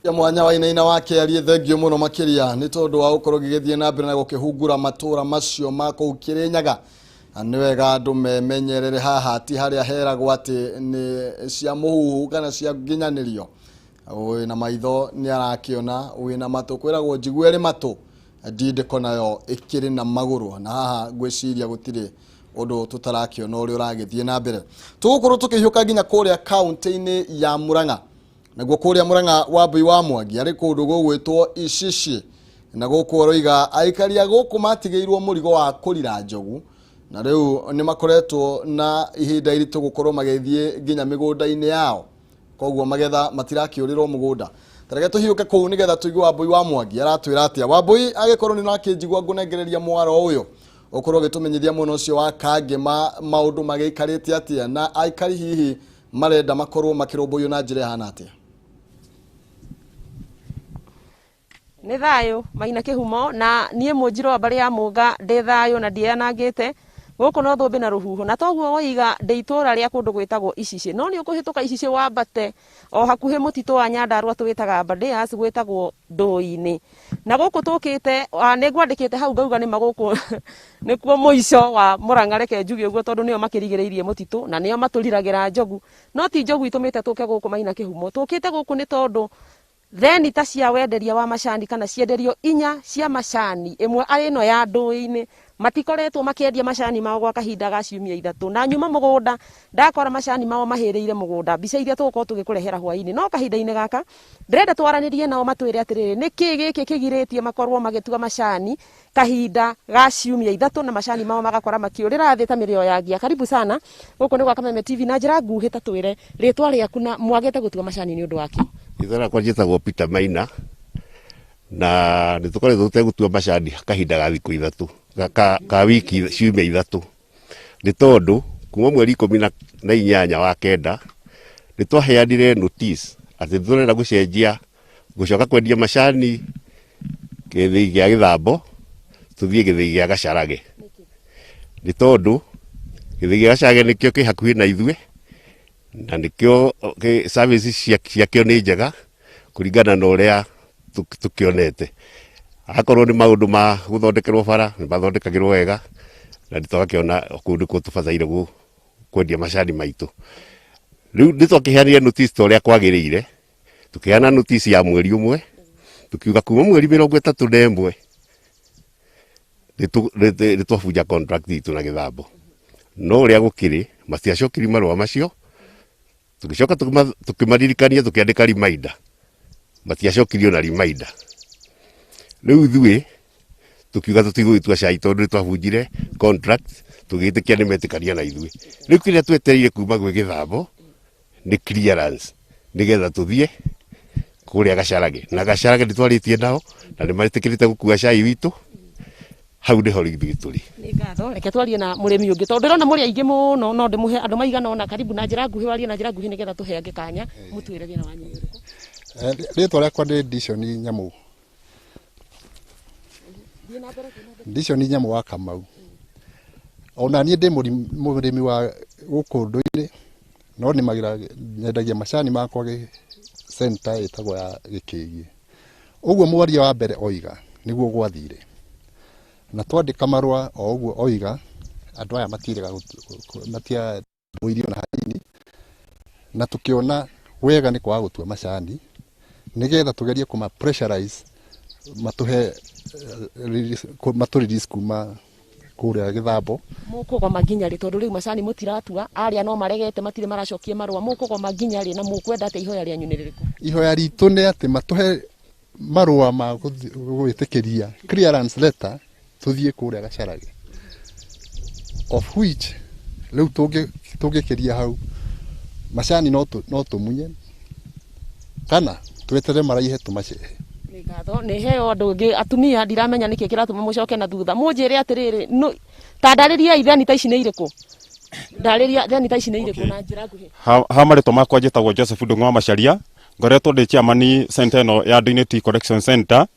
Ya mwanya, Wainaina wa Kĩarie, thengio mũno makĩria nĩ tondũ wa gũkorwo gĩgĩthiĩ na mbere na gũkĩhungura matũra macio ma kũu Kĩrĩnyaga. Na nĩ wega andũ memenyerere, haha ti harĩa heragwo atĩ nĩ cia mũhuhu kana cia nginyanĩrio. Wĩna maitho nĩ arakĩona, wĩna matũ kwĩragwo njigue ĩrĩ matũ. Ndindĩko nayo ĩkĩrĩ na magũrũ, na haha ngwĩciria gũtirĩ ũndũ tũtarakĩona ũrĩa ũragĩthiĩ na mbere. Tũgũkorwo tũkĩhiũka nginya kũrĩa kaunti-inĩ ya Murang'a. Naguo kũrĩa Murang'a Wambui wa Mwangi arĩ kũndũ gũgwĩtwo Icici, na gũkũ aroiga aikari a gũkũ matigĩirwo mũrigo wa kũrira njogu, na rĩu nĩ makoretwo na ihinda iritũ gũkorwo magĩthiĩ nginya mĩgũnda-inĩ yao, koguo magetha matirakĩũrĩrwo mũgũnda. Tareke tũhiũke kũu nĩgetha tũigue Wambui wa Mwangi aratwĩra atĩa. Wambui, agĩkorwo nĩ ũrakĩnjigua ngũnengereria mwaro ũyũ, ũkorwo ũgĩtũmenyithia mwena ũcio wa Kangema maũndũ magĩikarĩte atĩa, na aikari hihi marenda makorwo makĩrũmbũiyo na njĩra ĩhana atĩa. Nĩ thayũ Maina Kĩhumo, na niĩ Mũnjirũ wa mbarĩ ya Mũnga ndĩ thayũ na ndianangĩte gũkũ no thũmbĩ na rũhuho, na toguo woiga ndĩ itũra rĩa kũndũ gwĩtagwo Icicĩ, no nĩ ũkũhĩtũka Icicĩ wambate o hakuhĩ mũtitũ wa Nyandarua tũwĩtaga Aberdares, gwĩtagwo Ndũi-inĩ. Na gũkũ tũkĩte, nĩ ngwandĩkĩte hau ngauga nĩma gũkũ nĩkuo mũico wa Mũrang'a, reke njuge ũguo tondũ nĩo makĩrigĩrĩirie mũtitũ na nĩo matũriragĩra njogu, no ti njogu itũmĩte tũke gũkũ Maina Kĩhumo, tũkĩte gũkũ nĩ tondũ thenita cia wenderia wa macani kana cienderio inya cia macani, ĩmwe arĩ ĩno ya Ndũi-inĩ, matikoretwo makĩendia macani mao gwa kahinda ga ciumia ithatũ, na nyuma mũgũnda ndakora macani mao mahĩrĩire mũgũnda, mbica iria tũgũkorwo tũgĩkũrehera hwaĩ-inĩ. No kahinda-inĩ gaka ndĩrenda twaranĩrie nao matwĩre atĩrĩrĩ, nĩkĩ gĩkĩ kĩgirĩtie makorwo magĩtua macani kahinda ga ciumia ithatũ na macani mao magakora makĩũrĩra thĩ ta mĩrĩo ya ngia. Karibu sana gũkũ nĩ gwa Kameme TV, na njĩra nguhĩ ta twĩre rĩtwa rĩaku na mwagĩte gũtua macani nĩ ũndũ wa kĩ? Rĩtwa rĩakwa njĩtagwo Peter Maina, na nĩ tũkoretwo tũtegũtua macani kahinda ga thikũ ithatũ, ka wiki ciumia ithatũ, nĩ tondũ kuma mweri 18 wa kenda nĩ twaheanire notice atĩ nĩ tũrenda gũcenjia gũcoka kwendia macani gĩthĩi gĩa Gĩthambo tũthiĩ gĩthĩi gĩa Gacarage, nĩ tondũ gĩthĩi gĩa Gacarage nĩkĩo kĩ hakuhĩ na ithuĩ na nĩkĩo services ciakĩo nĩ njega kũringana na ũrĩa tũkĩonete. Akorwo nĩ maũndũ ma gũthondekerwo bara nĩ mathondekagĩrwo wega na tũgakĩona kũu nĩkuo tũbataire kwendia macani maitũ. Rĩu nĩ twakĩheanire notice ta ũrĩa kwagĩrĩire, tũkĩheana notice ya mweri ũmwe, tũkiuga kuma mweri 31 nĩ twabunja contract itũ na Gĩthambo. No ũrĩa gũkĩrĩ matiacokirie marũa macio, tũgĩcoka tũkĩmaririkania tũkĩandĩka reminder, matiacokirie ona reminder. Rĩu ithuĩ tũkiuga tũtigũgĩtua cai tondũ nĩ twabunjire contract, tũgĩtĩkia nĩ metĩkania na ithuĩ. Rĩu kĩrĩa twetereire kuma gwĩ Gĩthambo nĩ clearance nĩgetha tũthiĩ kũrĩa Gacarage, na Gacarage nĩ twarĩtie nao na nĩ metĩkĩrĩte gũkua cai witũ, hau nĩho rĩu ithuĩ tũrĩ. Nĩ ngatho, reke twarie na mũrĩmi ũngĩ tondũ ndĩrona mũrĩ aingĩ mũno, no ndĩmũhe andũ maigana ũna. Karibu na njĩra nguhĩ, warie na njĩra nguhĩ nĩgetha tũhe angĩ kanya, mũtwĩre wĩra wanyu nĩ ũrĩkũ. Rĩtwa rĩakwa nĩ Dishoni Nyamũ. Dishoni Nyamũ wa Kamau. Ona niĩ ndĩ mũrĩmi wa gũkũ ndũire, no nĩmagĩra nyendagia macani makwa center ĩtagwo ya Gĩkĩgiĩ. Ũguo mwaria wa mbere oiga nĩguo gwathire, na twandĩka marũa o ũguo oiga, andũ aya matirega matiarũirio na hanini, na tũkĩona wega nĩ kwaga gũtua macani nĩgetha tũgerie kũma pressurize matũhe matũ release kuma kũrĩa Gĩthambo. Mũkũgoma nginya rĩ? Tondũ rĩu macani mũtiratua, arĩa no maregete matirĩ maracokia marũa, mũkũgoma nginya rĩ na mũkwenda atĩa? Ihoya rĩanyu nĩ rĩrĩkũ? Ihoya ritũ nĩ atĩ matũhe marũa ma gwĩtĩkĩria clearance letter tũthiĩ kũrĩa Gacarage, of which rĩu tũngĩkĩria hau macani no tũmunye kana tweterere maraihe tũmacehe. Nĩ ngatho, nĩ heo andũ angĩ atumia, ndiramenya nĩkĩ kĩratũma mũcoke na thutha. Mũnjĩre atĩrĩrĩ, ta ndarĩriai theni ta ici nĩ irĩkũ? Ndarĩria theni ta ici nĩ irĩkũ na njĩra nguhĩ. Ha marĩtwa makwa njĩtagwo Joseph Ndung'u wa Macharia, ngoretwo ndĩ chairman center ĩno ya Ndũinĩ Tea Collection Center,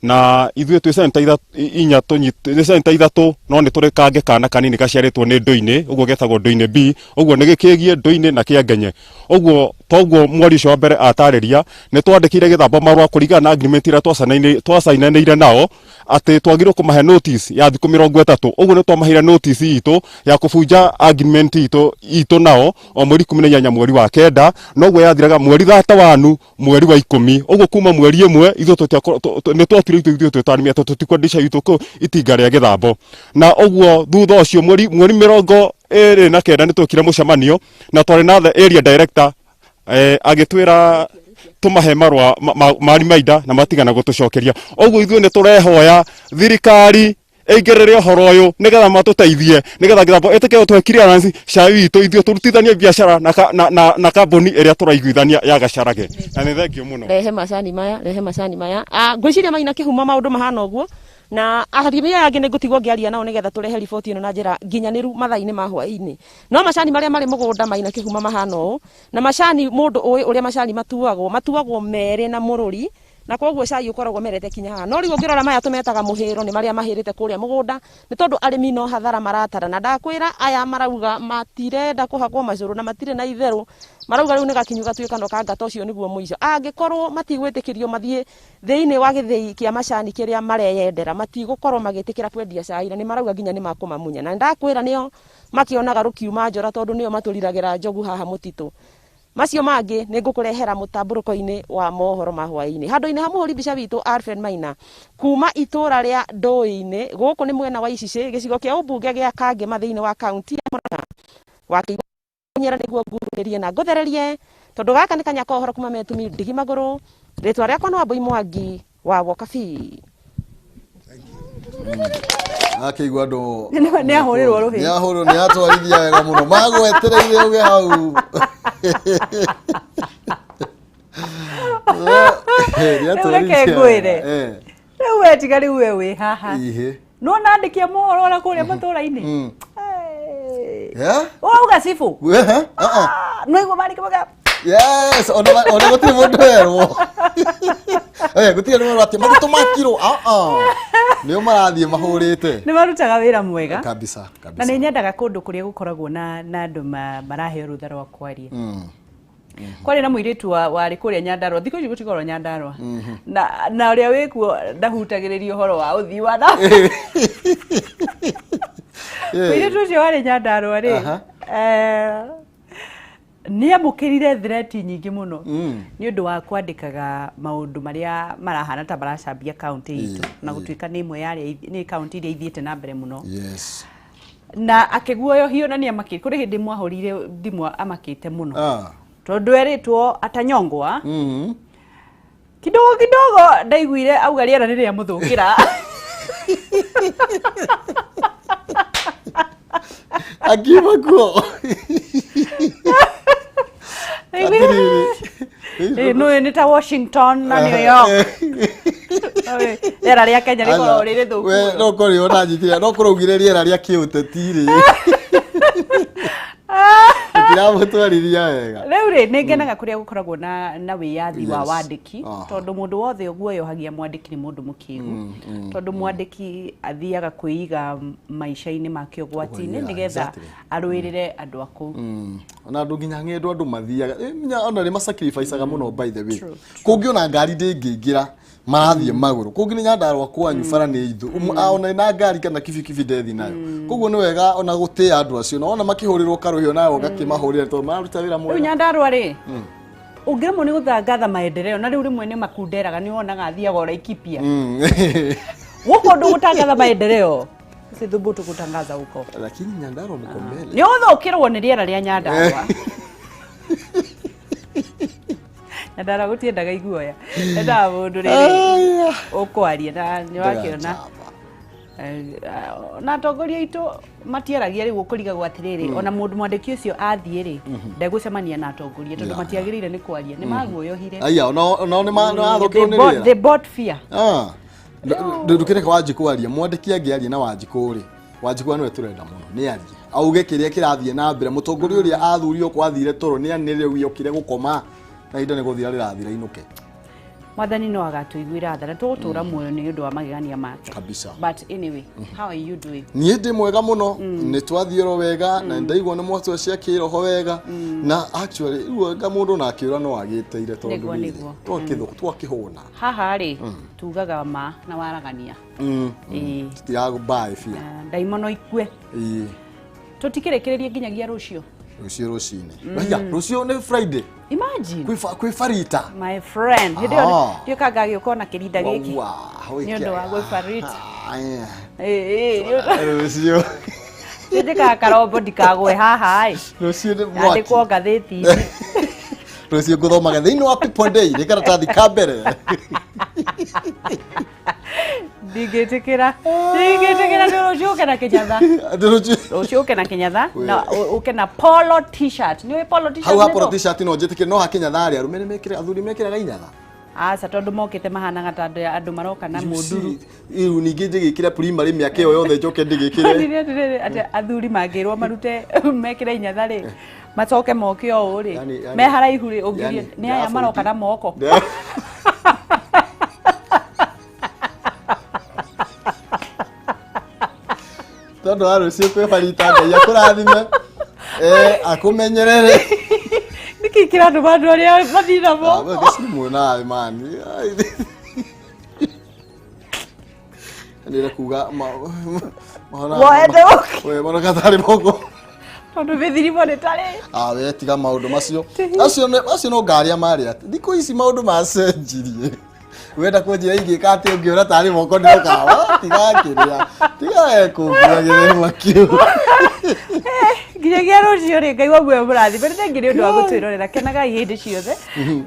na ithuĩ twĩ center inya nĩ center ithatũ, no nĩ tũrĩ kangĩ kana kanini gaciarĩtwo nĩ Ndũinĩ, ũguo getagwo Ndũinĩ B, ũguo nĩ gĩkĩgie Ndũinĩ na Kĩangenye. Ũguo toguo mweri ũcio wa mbere atarĩria, nĩ twandĩkĩire Gĩthambo marũa kũringana na agreement ĩrĩa twacainanĩire nao atĩ twagĩrĩirwo kũmahe notice ya thikũ 30. Ũguo nĩ twamaheire notice itũ ya kũbunja agreement itũ nao o mweri 18 mweri wa kenda, noguo yathiraga mweri 31 mweri wa 10. Ũguo kuma mweri ĩmwe ithuĩ nĩ twatuire twetire ithuĩ twĩ ta arĩmi atĩ tũtikwendia cai witũ kũ itinga rĩa gĩthambo. Na ũguo thutha ũcio mweri 29 nĩ twekire mũcemanio na twarĩ na the area director, agĩtwĩra tũmahe marũa ma reminder na matigana gũtũcokeria. Ũguo ithuĩ nĩ tũrehoya thirikari ĩingĩrĩre ũhoro ũyũ nĩgetha matũteithie, nĩgetha gĩthambo ĩtĩke gũtũhe clearance cai witũ, ithuĩ tũrutithanie biacara na kambuni ĩrĩa tũraiguithania ya Gacarage. Na nĩ thengio mũno. Rehe macani maya, rehe macani maya. Ngwĩciria Maina Kĩhumo maũndũ mahana ũguo, na arĩmi aya angĩ nĩ ngũtigwo ngĩaria nao nĩgetha tũrehe riboti ĩno na njĩra nginyanĩru mathaa-inĩ ma hwaĩ-inĩ. No macani marĩa marĩ mũgũnda Maina Kĩhumo mahana ũũ, na macani mũndũ ũĩ ũrĩa macani matuagwo, matuagwo merĩ na mũrũri, na koguo cai ũkoragwo merete kinya haha. No rĩu ũngĩrora maya tũmetaga mũhĩro nĩ marĩa mahĩrĩte kũrĩa mũgũnda, nĩ tondũ arĩmi no hathara maratara. Na ndakwĩra aya marauga matirenda kũhakwo macũrũ na matirĩ na itherũ, marauga rĩu nĩ gakinyu gatuĩkano ka ngata, ũcio nĩguo mũico. Angĩkorwo matigwĩtĩkĩrio mathiĩ thĩinĩ wa gĩthĩi kĩa macani kĩrĩa mareyendera, matigũkorwo magĩtĩkĩra kwendia cai, na nĩ marauga nginya nĩ makũmamunya. Na ndakwĩra nĩo makĩonaga rũkiuma njora, tondũ nĩo matũriragĩra njogu haha mũtitũ. Macio mangĩ nĩ ngũkũrehera mũtambũrũko-inĩ wa mohoro ma hwaĩ-inĩ. Handũ-inĩ ha mũhũri mbica witũ Alfred Maina kuma itũra rĩa Ndũĩ-inĩ, gũkũ nĩ mwena wa Icicĩ, gĩcigo kĩa ũmbunge gĩa Kangema thĩinĩ wa kaunti ya Murang'a. Wakĩnyera nĩguo ngurĩrie na ngũthererie, tondũ gaka nĩ kanya ka ũhoro kuma Metumi ndigi magũrũ. Rĩtwa rĩakwa nĩ Wambui Mwangi wa Wokabi. Akĩigua andũ Nĩ ahũrĩrwo rũhĩ. Nĩ ahũrĩrwo, nĩ atwarithia wega mũno, magwetereire uge hau. Rĩu reke ngwĩre. Rĩu we tiga, rĩu we wĩ haha. Nĩwona andĩki a mohoro ona kũrĩa matũra-inĩ ũrauga cibũ nĩwaigua marĩki mauga Yes, ona gũtirĩ mũndũ werwo. Gũtirĩ mũndũ werwo atĩ maguta ma kiro. Nĩo marathiĩ mahũrĩte. Nĩ marutaga wĩra mwega. Kabisa, Na kabisa. nĩ nyendaga kũndũ kũrĩa gũkoragwo na andũ maraheo rũtha rwa kwaria. Kwarĩ na mũirĩtu warĩ kũrĩa Nyandarua, thikũ ici gũtikorwo Nyandarua. Na ũrĩa wĩkuo ndahutagĩrĩria ũhoro wa ũthii wa na mũirĩtu ũcio warĩ Nyandarua rĩ, nĩ amũkĩrire threat nyingĩ mũno nĩ ũndũ wa kwandĩkaga maũndũ marĩa marahana ta maracambia kaunti itũ, na gũtuĩka nĩ ĩmwe ya nĩ kaunti iria ithiĩte na mbere mũno. Na akĩguoyohio na nĩ amakĩte. Kũrĩ hĩndĩ mwahũrire thimũ amakĩte mũno. Tondũ erĩtwo atanyongwa. Kidogo kidogo ndaiguire auga rĩera nĩ rĩamũthũkĩra. Akiuma kuo. Nĩ nĩ ta Washington na New York. Rĩera rĩa Kenya rĩkoragwo rĩrĩ thũku. No korwo ona nyitire, no korwo ugire rĩera rĩa kĩũteti rĩ. Gũtiramũtwarithia wega. Rĩu rĩ, nĩ ngenaga kũrĩa gũkoragwo na wĩyathi wa wandĩki, tondũ mũndũ wothe ũguoyohagia mwandĩki nĩ mũndũ mũkĩgu. Tondũ mwandĩki athiaga kwĩiga maica-inĩ make ũgwati-inĩ nĩgetha arũĩrĩre andũ a kũu. Ona andũ nginya ng'endo andũ mathiaga, ona nĩ masacrificaga mũno by the way. Kũngĩ ona ngari ndĩngĩingĩra, marathiĩ magũrũ. Kũngĩ nĩ Nyandarua kwanyu bara nĩ ithũ. Ona na ngari kana kibikibi ndethi nayo. Koguo nĩ wega ona gũtĩa andũ acio, na wona makĩhũrĩrwo karũhio nawe ũgakĩmahũrĩra tondũ mararuta wĩra mwega. Rĩu Nyandarua rĩ, ũngĩremwo nĩ gũtangatha maendeleo, na rĩu rĩmwe nĩ makunderaga, nĩ wonaga athiaga o Laikipia. Gũkũ ũndũ gũtangatha maendeleo, usithubutu kutangaza huko. Lakini Nyandarua mko mbele. Nĩ ũthũkĩrwo nĩ rĩera rĩa Nyandarua. Nyandarua gũtiendaga iguoya. Endaga mũndũ rĩrĩ ũkwaria na nĩ wakĩona. Na atongoria aitũ matiaragia rĩu ũkũrigagwo atĩrĩrĩ, ona mũndũ mwandĩki ũcio athiĩ rĩ, ndegũcemania na atongoria tondũ matiagĩrĩire nĩ kwaria, nĩ maguoyohire. Aya, ona nĩ mathũkĩrwo nĩ rĩera. They bought fear. Ndũkĩreke Wanjikũ arie, mwandĩki angĩaria na Wanjikũ rĩ, Wanjikũ nĩwe tũrenda mũno, nĩ arie. Auge kĩrĩa kĩrathiĩ na mbere, mũtongoria ũrĩa athurio kwathire toro, nĩ anĩrĩre okire gũkoma, na ihinda nĩ gũthira rĩrathira inũke. Mwathani no agatũiguĩra tha na tũgũtũra muoyo nĩ ũndũ wa magegania make. Kabisa. But anyway, how are you doing? Niĩ ndĩ mwega mũno, nĩ twathiĩ oro wega, na ndaigua nĩ mwatũa cia kĩroho wega, na actually rĩu anga mũndũ ona akĩũra no agĩteire tondũ rĩrĩ, twakĩhũna. Haha rĩ, tugaga ma na waragania. Tũtiragũmbaĩ biũ. Ndaimono ikue. Tũtikĩrĩkĩrĩrie nginyagia rũciũ. Rũciũ rũcinĩ. Raiya, rũciũ nĩ Friday. Imagine. Kwĩ barita. My friend, hĩndĩ ĩyo Ah. ndiũ kanga gĩũka ona kĩrinda gĩkĩ Wow, nĩ ũndũ wa gwĩbarita. Aya. Ĩĩ, nĩ ũndũ- Rũciũ. Njĩkaga karombo ndikagwe haha ĩ. Rũciũ nĩ mwaki. Yandĩkwo ngathĩti-inĩ. Rũciũ ngũthomaga thĩinĩ wa People Day nĩ karatathi ka mbere. Ndingĩtĩkĩra. Ndingĩtĩkĩra nĩ rũciũ ũke na kĩnyatha. Atĩ rũciũ. Rũciũ ũke na kĩnyatha na ũke na polo t-shirt. Nĩ ũĩ polo t-shirt Hau ha nĩ polo ndũ? t-shirt no njĩtĩkĩre no hakinyatha rĩ arũme nĩ mekĩre athuri mekĩraga inyatha. Aca tondũ mokĩte mahanaga ta andũ maroka na mũnduru. Rĩu ningĩ njĩgĩkĩre primary mĩaka ĩyo yothe njoke ndĩgĩkĩre. Ndirĩ atĩrĩrĩ, atĩ athuri mangĩrwo marute mekĩre inyatha rĩ macoke moke o ũũ rĩ me haraihu rĩ ũngiurie Yani, nĩ aya maroka na moko. Tondũ wa rũciũ kwĩ barita Ngai akũrathime akũmenyerere. Nĩkĩ kĩratũma andũ arĩa mathiĩ na moko? Muonawe mani. Nĩre kuga Woete ũkĩ. we maroka tarĩ moko. Tondũ mĩthirimo nĩ tarĩ. Ah, we tiga maũndũ macio. Acio acio no ngaria marĩa. Thikũ ici maũndũ macenjirie. Wenda kũnjĩra ingĩka atĩ ũngĩona tarĩ moko ndĩroka. Tiga kĩrĩa. Tiga we kũngia gĩthema kĩu. Nginyagia rũciũ rĩ Ngai wa muoyo mũrathime. Nĩ thengi nĩ ũndũ wa gũtwĩrorera. Kenagai hĩndĩ ciothe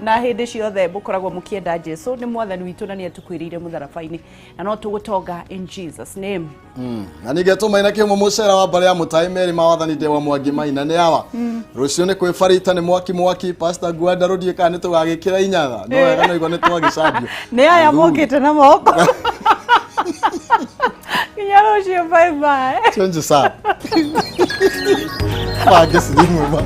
na hĩndĩ ciothe mũkoragwo mũkĩenda Jesu nĩ mwathani witũ na nĩ atũkuĩrĩire mũtharaba-inĩ na no tũgũtonga in Jesus name. Na ningĩ tũmaina kĩhumo mũcera wa mbarĩ ya mũtai merĩ ma wathani ndĩ wa mwangi maina nĩ awa. Rũciũ nĩ kwĩ barita nĩ mwaki mwaki Pastor Gwanda rũthiĩ kana nĩ tũgagĩkĩra inyatha. No wega no igua nĩ twagĩcambio. Nĩ aya mokĩte na moko. Nginya rũciũ, bye bye. Change sana. Bange silimu ma.